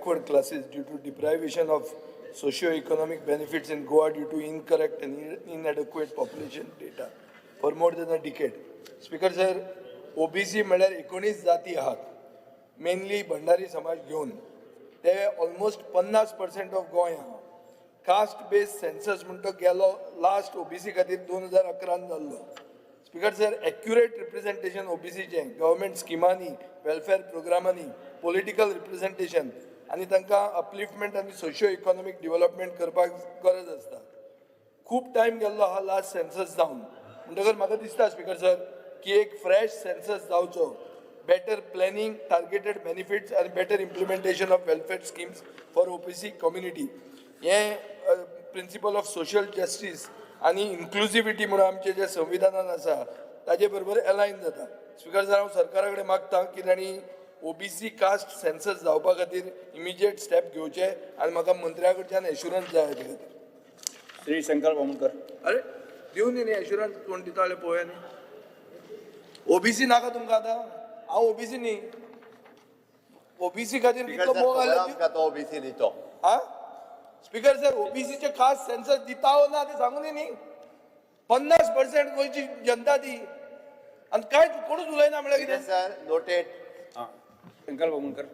backward classes due to deprivation of socio economic benefits in Goa due to incorrect and inadequate population data for more than a decade. Speaker sir, OBC म्हळ्यार 19 जाती आहात, mainly Bhandari समाज घेवन ते almost 50% of Goa आहा. Caste based census म्हणटा तो गेलो लास्ट ओबीसी खातीर 2011न जाल्लो. स्पीकर सर, एक्युरेट रिप्रेझेंटेशन ओबीसीचें गव्हर्मेंट स्किमांनी, वेलफेअर प्रोग्रामांनी, पॉलिटिकल रिप्रेझेंटेशन आनी तांकां अपलिफ्टमेंट आनी सोशियो इकॉनॉमीक डेव्हलपमेंट करपाक गरज आसता. खूब टायम गेल्लो आहा लास्ट सेन्सस जावन. म्हणटकर म्हाका दिसता, स्पीकर सर, की एक फ्रेश सेन्सस जावचो, बेटर प्लॅनिंग, टार्गेटेड बेनिफिट्स आनी better implementation of welfare schemes for OBC community. हें प्रिंसिपल ऑफ सोशल जस्टीस आनी इन्क्लुजिविटी म्हणून आमचें जें संविधानान आसा ताजे बरोबर एलायन जाता. स्पीकर सर, हांव सरकारा कडेन मागता की तांणी ओबीसी कास्ट सेन्सस जावपा खातीर इमिजिएट स्टेप घेवचे आनी म्हाका मंत्र्या कडच्यान एश्युरन्स जाय हाजे खातीर. श्री शंकर बामणकर. अरे, दिवन न्ही एश्युरन्स कोण दिता जाल्यार पळोवया न्ही. ओबीसी नाका तुमकां आतां? हांव ओबीसी न्ही. ओबीसी खातीर कितलो मोग आसलो. आमकां तो ओबीसी न्ही तो. हा स्पीकर सर, ओबीसीचे खास सेन्सस दिता वो ना ते सांगून न्ही. 50% गोंयची जनता ती आनी कांयच कोणूच उलयना म्हळ्यार कितें? Sir, noted. हां, शंकर बामणकर.